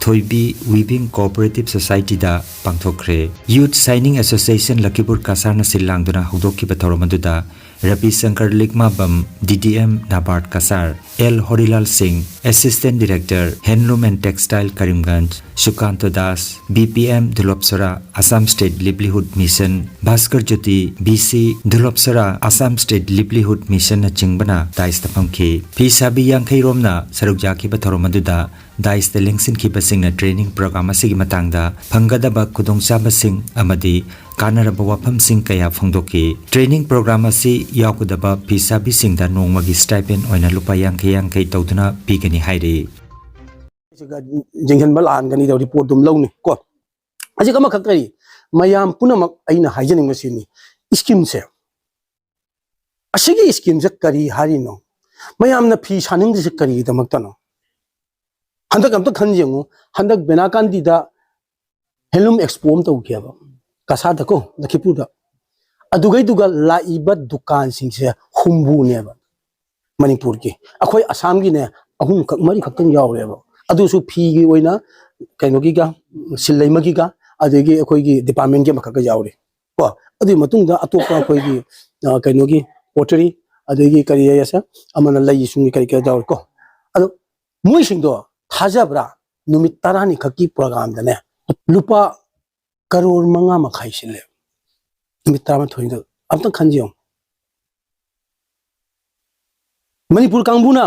ꯊꯣꯏꯕꯤ Weaving Cooperative Societyꯗ ꯄꯥꯡꯊꯣꯛꯈ꯭ꯔꯦ꯫ Youth Signing Association ꯂꯈꯤꯄꯨꯔ ꯀꯁꯥꯔꯅ ꯁꯤꯜ ꯂꯥꯡꯗꯨꯅ ꯍꯧꯗꯣꯛꯈꯤꯕ ꯊꯧꯔꯝ ꯑꯗꯨꯗ Rabi Shankar Likmabam, D D M Nabarat Kasar, L Horilal Singh, Assistant Director, Handloom and Textile, Karimganj, Sukanta Das, B P M Dullavcherra, Assam State Livelihood Mission, Bhaskar Jyoti, V C, Dullavcherra, Assam State Livelihood Mission ꯅꯆꯤꯡꯕꯅ ꯗꯥꯏꯁꯇ ꯐꯝꯈꯤ꯫ ꯐꯤ ꯁꯥꯕꯤ ꯌꯥꯡꯈꯩ ꯔꯣꯝꯅ ꯁꯔꯨꯛ ꯌꯥꯈꯤꯕ ꯊꯧꯔꯝ ꯑꯗꯨꯗ ꯗꯥꯏꯁꯇ ꯂꯦꯡꯁꯤꯟꯈꯤꯕꯁꯤꯡꯅ training program ꯑꯁꯤꯒꯤ ꯃꯇꯥꯡꯗ ꯐꯪꯒꯗꯕ ꯈꯨꯗꯣꯡꯆꯥꯕꯁꯤꯡ ꯑꯃꯗꯤ ꯀꯥꯟꯅꯔꯕ ꯋꯥꯐꯝꯁꯤꯡ ꯀꯌꯥ ꯐꯣꯡꯗꯣꯛꯈꯤ꯫ Training program ꯑꯁꯤ ꯌꯥꯎꯒꯗꯕ ꯐꯤꯁꯥꯕꯤꯁꯤꯡꯗ ꯅꯣꯡꯃꯒꯤ stipend ꯑꯣꯏꯅ ꯂꯨꯄꯥ ꯌꯥꯡꯈꯩ ꯌꯥꯡꯈꯩ ꯇꯧꯗꯨꯅ ꯄꯤꯒꯅꯤ ꯍꯥꯏꯔꯤ꯫ ꯁꯤꯒ ꯌꯦꯡꯁꯤꯟꯕ ꯂꯥꯛꯍꯟꯒꯅꯤ, ꯇꯧ report ꯑꯗꯨꯝ ꯂꯧꯅꯤ ꯀꯣ꯫ ꯍꯧꯖꯤꯛ ꯑꯃꯈꯛ ꯀꯔꯤ, ꯃꯌꯥꯝ ꯄꯨꯝꯅꯃꯛ ꯑꯩꯅ ꯍꯥꯏꯖꯅꯤꯡꯕꯁꯤꯅꯤ, scheme ꯁꯦ, ꯑꯁꯤꯒꯤ scheme ꯁꯦ ꯀꯔꯤ ꯍꯥꯏꯔꯤꯅꯣ? ꯃꯌꯥꯝꯅ ꯐꯤ ꯁꯥꯅꯤꯡꯗ꯭ꯔꯤꯁꯦ ꯀꯔꯤꯒꯤꯗꯃꯛꯇꯅꯣ? ꯍꯟꯗꯛ ꯑꯝꯇ ꯈꯟ ꯌꯦꯡꯉꯨ, ꯍꯟꯗꯛ ꯕꯦꯅꯥꯀꯥꯟꯗꯤꯗ handloom expo ꯑꯃ ꯇꯧꯈꯤꯑꯕ, ꯀꯁꯥꯔꯗꯀꯣ, ꯂꯈꯤꯄꯨꯔꯗ꯫ ꯑꯗꯨꯒꯩꯗꯨꯒ ꯂꯥꯛꯏꯕ ꯗꯨꯀꯥꯟꯁꯤꯡꯁꯦ ꯍꯨꯝꯐꯨꯅꯦꯕ ꯃꯅꯤꯄꯨꯔꯒꯤ꯫ ꯑꯩꯈꯣꯏ ꯑꯁꯥꯝꯒꯤꯅꯦ, ꯑꯍꯨꯝꯈꯛ ꯃꯔꯤꯈꯛꯇꯪ ꯌꯥꯎꯔꯦꯕ꯫ ꯑꯗꯨꯁꯨ ꯐꯤꯒꯤ ꯑꯣꯏꯅ ꯀꯩꯅꯣꯒꯤꯒ, ꯁꯤꯜ ꯂꯩꯃꯒꯤꯒ, ꯑꯗꯒꯤ ꯑꯩꯈꯣꯏꯒꯤ department ꯀꯤ ꯑꯃꯈꯛꯀ ꯌꯥꯎꯔꯦ ꯀꯣ꯫ ꯑꯗꯨꯒꯤ ꯃꯇꯨꯡꯗ ꯑꯇꯣꯞꯄ ꯑꯩꯈꯣꯏꯒꯤ, ꯑ, ꯀꯩꯅꯣꯒꯤ pottery, ꯑꯗꯒꯤ ꯀꯔꯤ ꯍꯥꯏꯁꯦ, ꯑꯃꯅ ꯂꯩ ꯁꯨꯝꯒꯤ ꯀꯔꯤ ꯀꯔꯤ ꯌꯥꯎꯔꯦ ꯀꯣ꯫ ꯑꯗꯣ ꯃꯣꯏꯁꯤꯡꯗꯣ ꯊꯥꯖꯕ꯭ꯔꯥ? ꯅꯨꯃꯤꯠ ꯇꯔꯥꯅꯤ ꯈꯛꯀꯤ program ꯗꯅꯦ ꯂꯨꯄꯥ ꯀꯔꯣꯔ ꯃꯉꯥ ꯃꯈꯥꯏ ꯁꯤꯜꯂꯦ, ꯅꯨꯃꯤꯠ ꯇꯔꯥꯃꯥꯊꯣꯏꯗ꯫ ꯑꯝꯇꯪ ꯈꯟꯖ ꯌꯦꯡꯉꯨ, ꯃꯅꯤꯄꯨꯔ ꯀꯥꯡꯕꯨꯅ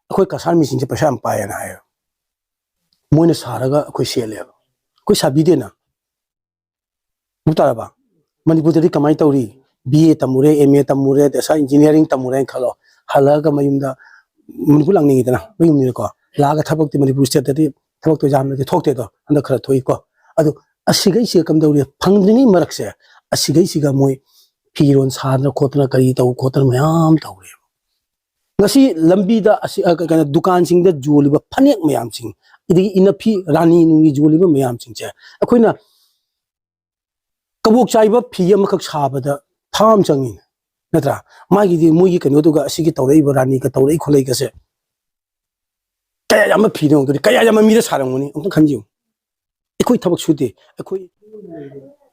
ꯑꯩꯈꯣꯏ ꯀꯁꯥꯔ ꯃꯤꯁꯤꯡꯁꯦ ꯄꯩꯁꯥ ꯌꯥꯝ ꯄꯥꯏꯌꯦꯅ ꯍꯥꯏꯌꯦ꯫ ꯃꯣꯏꯅ ꯁꯥꯔꯒ ꯑꯩꯈꯣꯏ ꯁꯦꯠꯂꯦꯕ, ꯑꯩꯈꯣꯏ ꯁꯥꯕꯤꯗꯦꯅ꯫ ꯚꯥꯞ ꯇꯥꯔꯕ? ꯃꯅꯤꯄꯨꯔꯗꯗꯤ ꯀꯃꯥꯏꯅ ꯇꯧꯔꯤ? ꯕꯤ ꯑꯦ ꯇꯝꯃꯨꯔꯦ, ꯑꯦꯝ ꯑꯦ ꯇꯝꯃꯨꯔꯦ, ꯑꯗ ꯁꯥ engineering ꯇꯝꯃꯨꯔꯦꯅ ꯈꯜꯂꯣ, ꯍꯜꯂꯛꯑꯒ ꯃꯌꯨꯝꯗ, ꯃꯅꯤꯄꯨꯔ ꯂꯥꯛꯅꯤꯡꯉꯤꯗꯅ, ꯃꯌꯨꯝꯅꯤꯅꯀꯣ, ꯂꯥꯛꯑꯒ ꯊꯕꯛꯇꯤ ꯃꯅꯤꯄꯨꯔ state ꯇꯗꯤ ꯊꯕꯛꯇꯣ ꯌꯥꯝꯅꯗꯤ ꯊꯣꯛꯇꯦꯗꯣ, ꯍꯟꯗꯛ ꯈꯔ ꯊꯣꯛꯏꯀꯣ꯫ ꯑꯗꯣ ꯑꯁꯤꯈꯩꯁꯦ ꯀꯝꯗꯧꯔꯤ? ꯐꯪꯗ꯭ꯔꯤꯉꯩ ꯃꯔꯛꯁꯦ ꯑꯁꯤꯈꯩꯁꯤꯒ ꯃꯣꯏ ꯐꯤꯔꯣꯜ ꯁꯥꯗꯅ ꯈꯣꯠꯇꯅ ꯀꯔꯤ ꯇꯧ ꯈꯣꯠꯇꯅ ꯃꯌꯥꯝ ꯇꯧꯔꯦꯕ꯫ ꯉꯁꯤ ꯂꯝꯕꯤꯗ ꯑꯁꯤ, ꯑ, ꯀꯩꯅꯣ, ꯗꯨꯀꯥꯟꯁꯤꯡꯗ ꯌꯣꯜꯂꯤꯕ ꯐꯅꯦꯛ ꯃꯌꯥꯝꯁꯤꯡ, ꯑꯗꯒꯤ ꯏꯅꯐꯤ, ꯔꯥꯅꯤ ꯅꯨꯡꯒꯤ ꯌꯣꯜꯂꯤꯕ ꯃꯌꯥꯝꯁꯤꯡꯁꯦ ꯑꯩꯈꯣꯏꯅ ꯀꯕꯣꯛ ꯆꯥꯏꯕ ꯐꯤ ꯑꯃꯈꯛ ꯁꯥꯕꯗ ꯊꯥ ꯑꯃ ꯆꯪꯉꯤꯅꯦ, ꯅꯠꯇ꯭ꯔꯥ? ꯃꯥꯒꯤꯗꯤ ꯃꯣꯏꯒꯤ ꯀꯩꯅꯣꯗꯨꯒ ꯑꯁꯤꯒꯤ ꯇꯧꯔꯛꯏꯕ ꯔꯥꯅꯤꯒ ꯇꯧꯔꯛꯏ ꯈꯣꯠꯂꯛꯏꯒꯁꯦ ꯀꯌꯥ ꯌꯥꯝꯕ ꯐꯤꯅꯣ ꯌꯦꯡꯉꯨꯗꯣꯏꯅꯤ, ꯀꯌꯥ ꯌꯥꯝꯕ ꯃꯤꯗ ꯁꯥꯔꯝꯒꯅꯤ ꯑꯝꯇ ꯈꯟꯖꯤꯌꯨ꯫ ꯑꯩꯈꯣꯏ ꯊꯕꯛ ꯁꯨꯗꯦ, ꯑꯩꯈꯣꯏ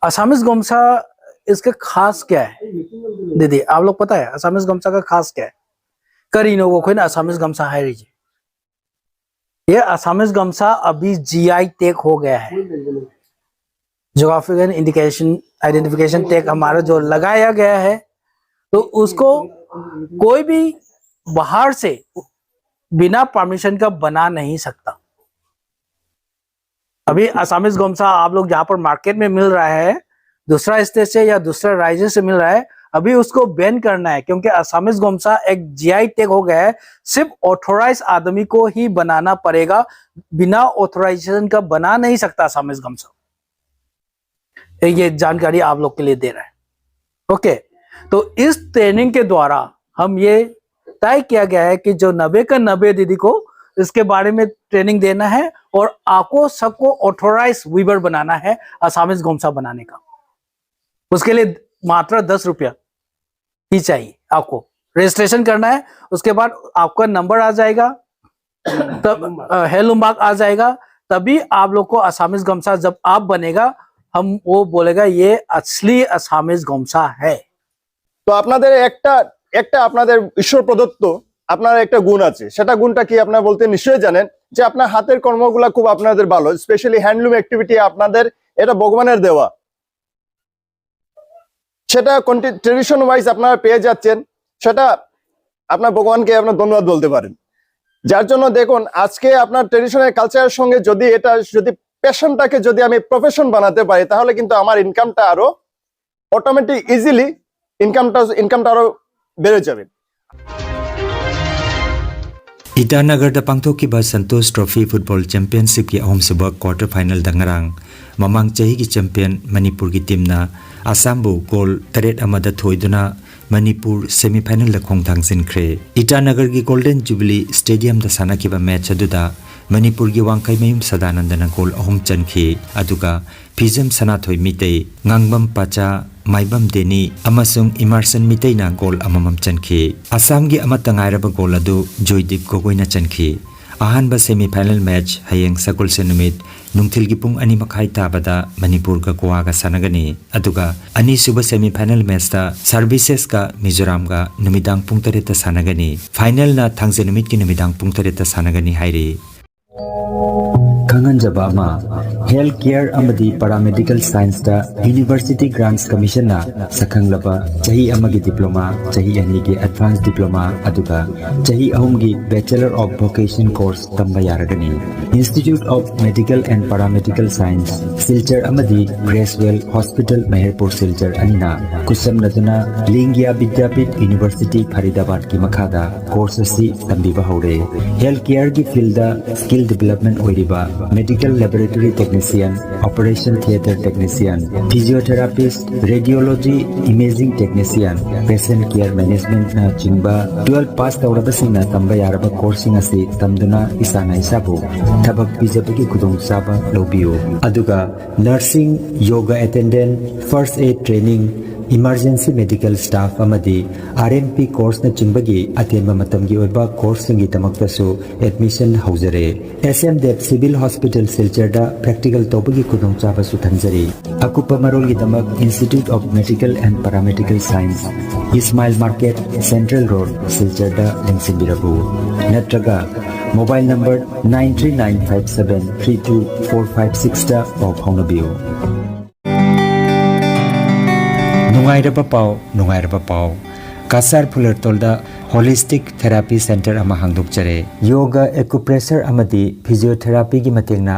Assamese गमछा, इसका खास क्या है दीदी? आप लोग पता है Assamese गमछा का खास क्या है? ꯀꯔꯤꯅꯣꯕ ꯑꯩꯈꯣꯏꯅ ꯑꯁꯥꯃꯤꯁ ꯒꯝꯁꯥ ꯍꯥꯏꯔꯤꯁꯦ? ये असामिस गमछा अभी जीआई टैग हो गया है। जोग्राफिकल इंडिकेशन, आइडेंटिफिकेशन टैग हमारा जो लगाया गया है, तो उसको कोई भी बाहर से बिना परमिशन का बना नहीं सकता। अभी असामिस गमछा आप लोग जहाँ पर मार्केट में मिल रहा है, दूसरा स्टेट से या दूसरा राज्य से मिल रहा है, अभी उसको बैन करना है, क्योंकि असामिस गमछा एक जीआई टैग हो गया है। सिर्फ ऑथराइज आदमी को ही बनाना पड़ेगा, बिना ऑथराइजेशन का बना नहीं सकता असामिस गमछा। ये जानकारी आप लोग के लिए दे रहा है। ओके, तो इस ट्रेनिंग के द्वारा हम ये तय किया गया है कि जो नब्बे का नब्बे दीदी को इसके बारे में ट्रेनिंग देना है और आपको सबको ऑथराइज वीवर बनाना है असामिस गमछा बनाने का। उसके लिए मात्र दस रुपया ही चाहिए आपको। रजिस्ट्रेशन करना है, उसके बाद आपका नंबर आ जाएगा, तब अ, हेलुम मार्क आ जाएगा, तभी आप लोग को असामिस गमछा जब आप बनेगा, हम वो बोलेगा ये असली असामिस गमछा है। তো আপনাদের একটা একটা আপনাদের ঈশ্বর প্রদত্ত আপনার একটা গুণ আছে। সেটা গুণটা কি আপনারা বলতে নিশ্চয়ই জানেন, যে আপনার হাতের কর্মগুলা খুব আপনাদের ভালো, স্পেশালি হ্যান্ডলুম অ্যাক্টিভিটি আপনাদের, এটা ভগবানের দেওয়া। সেটা ট্রেডিশন ওয়াইজ আপনারা পেয়ে যাচ্ছেন, সেটা আপনার ভগবানকে আপনার ধন্যবাদ বলতে পারেন। যার জন্য দেখুন, আজকে আপনার ট্রেডিশনাল কালচারের সঙ্গে যদি এটা যদি প্যাশনটাকে যদি আমি প্রফেশন বানাতে পারি, তাহলে কিন্তু আমার ইনকামটা আরো অটোমেটিক ইজিলি ইনকামটা ইনকামটা আরো বেড়ে যাবে। ꯏꯇꯥꯅꯒꯔꯗ ꯄꯥꯡꯊꯣꯛꯈꯤꯕ ꯁꯟꯇꯣꯁ ꯇ꯭ꯔꯣꯐꯤ ꯐꯨꯠꯕꯣꯜ ꯆꯦꯝꯄꯤꯌꯟꯁꯤꯞꯀꯤ ꯑꯍꯨꯝꯁꯨꯕ ꯀ꯭ꯋꯥꯔꯇꯔ ꯐꯥꯏꯅꯦꯜꯗ ꯉꯔꯥꯡ ꯃꯃꯥꯡ ꯆꯍꯤꯒꯤ ꯆꯦꯝꯄꯤꯌꯟ ꯃꯅꯤꯄꯨꯔꯒꯤ ꯇꯤꯝꯅ ꯑꯁꯥꯝꯕꯨ ꯒꯣꯜ ꯇꯔꯦꯠ ꯑꯃꯗ ꯊꯣꯏꯗꯨꯅ ꯃꯅꯤꯄꯨꯔ ꯁꯦꯃꯤꯐꯥꯏꯅꯦꯜꯗ ꯈꯣꯡ ꯊꯥꯡꯖꯤꯟꯈ꯭ꯔꯦ꯫ ꯏꯇꯥꯅꯒꯔꯒꯤ ꯒꯣꯜꯗꯟ ꯖꯨꯕꯤꯂꯤ ꯁ꯭ꯇꯦꯗꯤꯌꯝꯗ ꯁꯥꯟꯅꯈꯤꯕ ꯃꯦꯆ ꯑꯗꯨꯗ ꯃꯅꯤꯄꯨꯔꯒꯤ ꯋꯥꯡꯈꯩꯃꯌꯨꯝ ꯁꯗꯥꯅꯟꯗꯅ ꯒꯣꯜ ꯑꯍꯨꯝ ꯆꯟꯈꯤ꯫ ꯑꯗꯨꯒ ꯐꯤꯖꯝ ꯁꯅꯥꯊꯣꯏ ꯃꯤꯇꯩ, ꯉꯥꯡꯕꯝ ꯄꯆꯥ, ꯃꯥꯏꯕꯝ ꯗꯦꯅꯤ ꯑꯃꯁꯨꯡ ꯏꯃꯥꯔꯁꯟ ꯃꯤꯇꯩꯅ ꯒꯣꯜ ꯑꯃꯃꯝ ꯆꯟꯈꯤ꯫ ꯑꯁꯥꯝꯒꯤ ꯑꯃꯠꯇ ꯉꯥꯏꯔꯕ ꯒꯣꯜ ꯑꯗꯨ ꯖꯣꯏꯗꯤꯞ ꯒꯣꯒꯣꯏꯅ ꯆꯟꯈꯤ꯫ ꯑꯍꯥꯟꯕ semi final match ꯍꯌꯦꯡ ꯁꯒꯣꯜꯁꯦꯟ ꯅꯨꯃꯤꯠ ꯅꯨꯡꯊꯤꯜꯒꯤ ꯄꯨꯡ ꯑꯅꯤ ꯃꯈꯥꯏ ꯇꯥꯕꯗ ꯃꯅꯤꯄꯨꯔꯒ ꯒꯣꯋꯥꯒ ꯁꯥꯟꯅꯒꯅꯤ꯫ ꯑꯗꯨꯒ ꯑꯅꯤꯁꯨꯕ semi final matchꯇ Servicesꯀ ꯃꯤꯖꯣꯔꯥꯝꯒ ꯅꯨꯃꯤꯗꯥꯡ ꯄꯨꯡ ꯇꯔꯦꯠꯇ ꯁꯥꯟꯅꯒꯅꯤ꯫ Finalꯅ ꯊꯥꯡꯖ ꯅꯨꯃꯤꯠꯀꯤ ꯅꯨꯃꯤꯗꯥꯡ ꯄꯨꯡ ꯇꯔꯦꯠꯇ ꯁꯥꯟꯅꯒꯅꯤ ꯍꯥꯏꯔꯤ꯫ ꯈꯪꯍꯟꯖꯕ ꯑꯃ, health care ꯑꯃꯗꯤ paramedical scienceꯇ University Grants Commissionꯅ ꯁꯛꯈꯪꯂꯕ ꯆꯍꯤ ꯑꯃꯒꯤ diploma, ꯆꯍꯤ ꯑꯅꯤꯒꯤ advanced diploma, ꯑꯗꯨꯒ ꯆꯍꯤ ꯑꯍꯨꯝꯒꯤ Bachelor of Vocation course ꯇꯝꯕ ꯌꯥꯔꯒꯅꯤ꯫ Institute of Medical and Paramedical Science, Silchar ꯑꯃꯗꯤ Creswell Hospital, ꯃꯍꯦꯔꯄꯨꯔ ꯁꯤꯜꯆꯔ ꯑꯅꯤꯅ ꯈꯨꯠꯁꯝꯅꯗꯨꯅ ꯂꯤꯡꯒꯤꯌꯥ ꯕꯤꯗ꯭ꯌꯥꯄꯤꯊ University ꯐꯔꯤꯗꯥꯕꯥꯗꯀꯤ ꯃꯈꯥꯗ course ꯑꯁꯤ ꯇꯝꯕꯤꯕ ꯍꯧꯔꯦ꯫ Health careꯒꯤ fieldꯗ skill development ꯑꯣꯏꯔꯤꯕ medical laboratory technician, operation theatre technician, physiotherapist, radiology imaging technician, patient care managementꯅ ꯆꯤꯡꯕ twelve pass ꯇꯧꯔꯕꯁꯤꯡꯅ ꯇꯝꯕ ꯌꯥꯔꯕ courseꯁꯤꯡ ꯑꯁꯤ ꯇꯝꯗꯨꯅ ꯏꯁꯥꯅ ꯏꯁꯥꯕꯨ ꯊꯕꯛ ꯄꯤꯖꯕꯒꯤ ꯈꯨꯗꯣꯡꯆꯥꯕ ꯂꯧꯕꯤꯌꯨ꯫ ꯑꯗꯨꯒ nursing, yoga attendant, first aid training, emergency medical staff ꯑꯃꯗꯤ RMP courseꯅꯆꯤꯡꯕꯒꯤ ꯑꯇꯦꯟꯕ ꯃꯇꯝꯒꯤ ꯑꯣꯏꯕ courseꯁꯤꯡꯒꯤꯗꯃꯛꯇꯁꯨ admission ꯍꯧꯖꯔꯦ꯫ SM Dev Civil Hospital ꯁꯤꯜꯆꯔꯗ practical ꯇꯧꯕꯒꯤ ꯈꯨꯗꯣꯡꯆꯥꯕꯁꯨ ꯊꯝꯖꯔꯤ꯫ ꯑꯀꯨꯞꯄ ꯃꯔꯣꯜꯒꯤꯗꯃꯛ Institute of Medical and Paramedical Science, Ismail Market, Central Road, ꯁꯤꯜꯆꯔꯗ ꯂꯦꯡꯁꯤꯟꯕꯤꯔꯛꯎ꯫ ꯅꯠꯇ꯭ꯔꯒ mobile number nine three nine five seven three two four five sixꯇ ꯄꯥꯎ ꯐꯥꯎꯅꯕꯤꯌꯨ꯫ ꯅꯨꯡꯉꯥꯏꯔꯕ ꯄꯥꯎ, ꯅꯨꯡꯉꯥꯏꯔꯕ ꯄꯥꯎ꯫ ꯀꯁꯥꯔ ꯐꯨꯂꯔꯇꯣꯜꯗ Holistic Therapy Center ꯑꯃ ꯍꯥꯡꯗꯣꯛꯆꯔꯦ꯫ Yoga, acupressure ꯑꯃꯗꯤ physiotherapyꯒꯤ ꯃꯇꯦꯡꯅ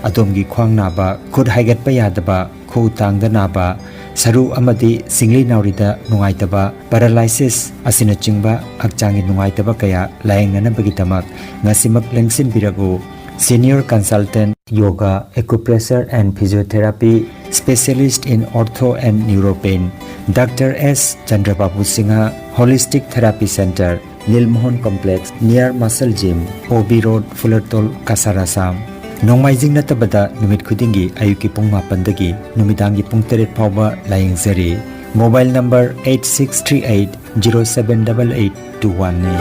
ꯑꯗꯣꯝꯒꯤ ꯈ꯭ꯋꯥꯡ ꯅꯥꯕ, ꯈꯨꯠ ꯍꯥꯏꯒꯠꯄ ꯌꯥꯗꯕ, ꯈꯨꯎ ꯇꯥꯡꯗ ꯅꯥꯕ, ꯁꯔꯨ ꯑꯃꯗꯤ ꯁꯤꯡꯂꯤ ꯅꯥꯎꯔꯤꯗ ꯅꯨꯡꯉꯥꯏꯇꯕ, paralysis ꯑꯁꯤꯅꯆꯤꯡꯕ ꯍꯛꯆꯥꯡꯒꯤ ꯅꯨꯡꯉꯥꯏꯇꯕ ꯀꯌꯥ ꯂꯥꯌꯦꯡꯅꯅꯕꯒꯤꯗꯃꯛ ꯉꯁꯤꯃꯛ ꯂꯦꯡꯁꯤꯟꯕꯤꯔꯛꯎ꯫ Senior Consultant, Yoga, Acupressure and Physiotherapy, Specialist in Ortho and Neuropain, Doctor S Chandrababu Singha, Holistic Therapy Center, Lilmohon Complex, near Muscle Gym, OB Road, Fulertol, Kasar, Assam꯫ ꯅꯣꯡꯃꯥꯏꯖꯤꯡ ꯅꯠꯇꯕꯗ ꯅꯨꯃꯤꯠ ꯈꯨꯗꯤꯡꯒꯤ ꯑꯌꯨꯛꯀꯤ ꯄꯨꯡ ꯃꯥꯄꯟꯗꯒꯤ ꯅꯨꯃꯤꯗꯥꯡꯒꯤ ꯄꯨꯡ ꯇꯔꯦꯠ ꯐꯥꯎꯕ ꯂꯥꯌꯦꯡꯖꯔꯤ꯫ Mobile number eight six three eight zero seven eight eight two one ꯅꯤ꯫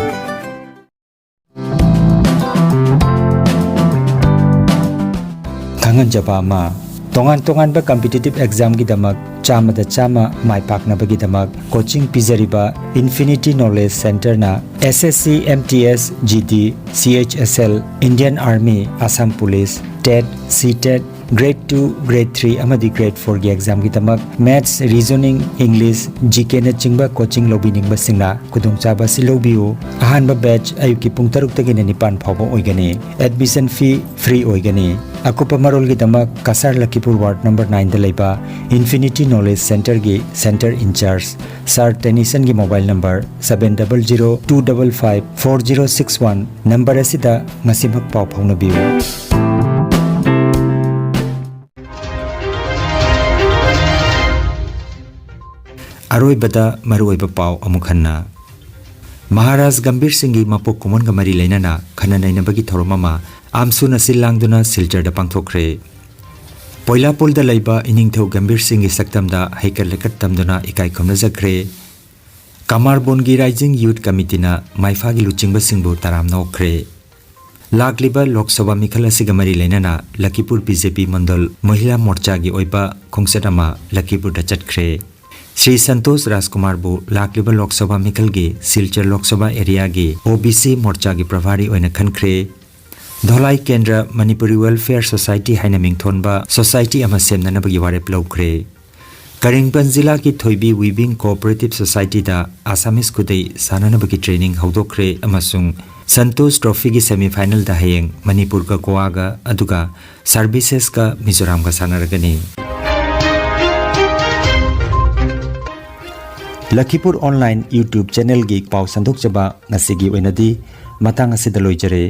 ꯈꯪꯍꯟꯖꯕ ꯑꯃ, ꯇꯣꯉꯥꯟ ꯇꯣꯉꯥꯟꯕ competitive examꯒꯤꯗꯃꯛ ꯆꯥꯝꯃꯗ ꯆꯥꯝꯃ ꯃꯥꯏ ꯄꯥꯛꯅꯕꯒꯤꯗꯃꯛ coaching ꯄꯤꯖꯔꯤꯕ Infinity Knowledge Centreꯅ S S C, M T S, G D, C H S L, Indian Army, Assam Police, TET, C TET, Grade two, Grade three ꯑꯃꯗꯤ Grade fourꯒꯤ examꯒꯤꯗꯃꯛ Maths, Reasoning, English, G Kꯅꯆꯤꯡꯕ coaching ꯂꯧꯕꯤꯅꯤꯡꯕꯁꯤꯡꯅ ꯈꯨꯗꯣꯡꯆꯥꯕ ꯑꯁꯤ ꯂꯧꯕꯤꯌꯨ꯫ ꯑꯍꯥꯟꯕ batch ꯑꯌꯨꯛꯀꯤ ꯄꯨꯡ ꯇꯔꯨꯛꯇꯒꯤꯅ ꯅꯤꯄꯥꯟ ꯐꯥꯎꯕ ꯑꯣꯏꯒꯅꯤ꯫ Admission fee free ꯑꯣꯏꯒꯅꯤ꯫ ꯑꯀꯨꯞꯄ ꯃꯔꯣꯜꯒꯤꯗꯃꯛ ꯀꯁꯥꯔ ꯂꯈꯤꯄꯨꯔ ward number nineꯗ ꯂꯩꯕ Infinity Knowledge Centreꯒꯤ Centre in-charge Sir Tenisonꯒꯤ mobile number seven double zero two double five four zero six one number ꯑꯁꯤꯗ ꯉꯁꯤꯃꯛ ꯄꯥꯎ ꯐꯥꯎꯅꯕꯤꯌꯨ꯫ ꯑꯔꯣꯏꯕꯗ ꯃꯔꯨꯑꯣꯏꯕ ꯄꯥꯎ ꯑꯃꯨꯛ ꯍꯟꯅ꯫ ꯃꯍꯥꯔꯥꯖ ꯒꯝꯚꯤꯔ ꯁꯤꯡꯒꯤ ꯃꯄꯣꯛ ꯀꯨꯝꯑꯣꯟꯒ ꯃꯔꯤ ꯂꯩꯅꯅ ꯈꯟꯅ ꯅꯩꯅꯕꯒꯤ ꯊꯧꯔꯝ ꯑꯃ ꯑꯥꯝꯁꯨꯅ ꯁꯤꯜ ꯂꯥꯡꯗꯨꯅ ꯁꯤꯜꯆꯔꯗ ꯄꯥꯡꯊꯣꯛꯈ꯭ꯔꯦ꯫ ꯄꯣꯏꯂꯥꯄꯣꯜꯗ ꯂꯩꯕ ꯏꯅꯤꯡꯊꯧ ꯒꯝꯚꯤꯔ ꯁꯤꯡꯒꯤ ꯁꯛꯇꯝꯗ ꯍꯩꯀꯠ ꯂꯩꯀꯠ ꯇꯝꯗꯨꯅ ꯏꯀꯥꯏ ꯈꯨꯝꯅꯖꯈ꯭ꯔꯦ꯫ ꯀꯃꯥꯔꯕꯣꯟꯒꯤ Rising Youth Committeeꯅ ꯃꯥꯏꯐꯥꯒꯤ ꯂꯨꯆꯤꯡꯕꯁꯤꯡꯕꯨ ꯇꯔꯥꯝꯅ ꯑꯣꯛꯈ꯭ꯔꯦ꯫ ꯂꯥꯛꯂꯤꯕ ꯂꯣꯛ ꯁꯚꯥ ꯃꯤꯈꯜ ꯑꯁꯤꯒ ꯃꯔꯤ ꯂꯩꯅꯅ ꯂꯈꯤꯄꯨꯔ B J P ꯃꯟꯗꯜ ꯃꯍꯤꯂꯥ ꯃꯣꯔꯆꯥꯒꯤ ꯑꯣꯏꯕ ꯈꯣꯡꯆꯠ ꯑꯃ ꯂꯈꯤꯄꯨꯔꯗ ꯆꯠꯈ꯭ꯔꯦ꯫ ꯁ꯭ꯔꯤ ꯁꯟꯇꯣꯁ ꯔꯥꯖꯀꯨꯃꯥꯔꯕꯨ ꯂꯥꯛꯂꯤꯕ ꯂꯣꯛ ꯁꯚꯥ ꯃꯤꯈꯜꯒꯤ Silchar Lok Sabha areaꯒꯤ O B C ꯃꯣꯔꯆꯥꯒꯤ ꯄ꯭ꯔꯚꯥꯔꯤ ꯑꯣꯏꯅ ꯈꯟꯈ꯭ꯔꯦ꯫ ꯙꯣꯂꯥꯏ ꯀꯦꯟꯗ꯭ꯔ Manipuri Welfare Society ꯍꯥꯏꯅ ꯃꯤꯡꯊꯣꯟꯕ society ꯑꯃ ꯁꯦꯝꯅꯅꯕꯒꯤ ꯋꯥꯔꯦꯞ ꯂꯧꯈ꯭ꯔꯦ꯫ ꯀꯔꯤꯡꯄꯟ ꯖꯤꯂꯥꯒꯤ ꯊꯣꯏꯕꯤ Weaving Cooperative Societyꯗ Assamese ꯈꯨꯗꯩ ꯁꯥꯅꯅꯕꯒꯤ training ꯍꯧꯗꯣꯛꯈ꯭ꯔꯦ ꯑꯃꯁꯨꯡ ꯁꯟꯇꯣꯁ Trophyꯒꯤ semifinalꯗ ꯍꯌꯦꯡ ꯃꯅꯤꯄꯨꯔꯒ ꯒꯣꯋꯥꯒ ꯑꯗꯨꯒ servicesꯀ ꯃꯤꯖꯣꯔꯥꯝꯒ ꯁꯥꯟꯅꯔꯒꯅꯤ꯫ ꯂꯈꯤꯄꯨꯔ online YouTube channelꯒꯤ ꯄꯥꯎ ꯁꯟꯗꯣꯛꯆꯕ ꯉꯁꯤꯒꯤ ꯑꯣꯏꯅꯗꯤ ꯃꯇꯥꯡ ꯑꯁꯤꯗ ꯂꯣꯏꯖꯔꯦ꯫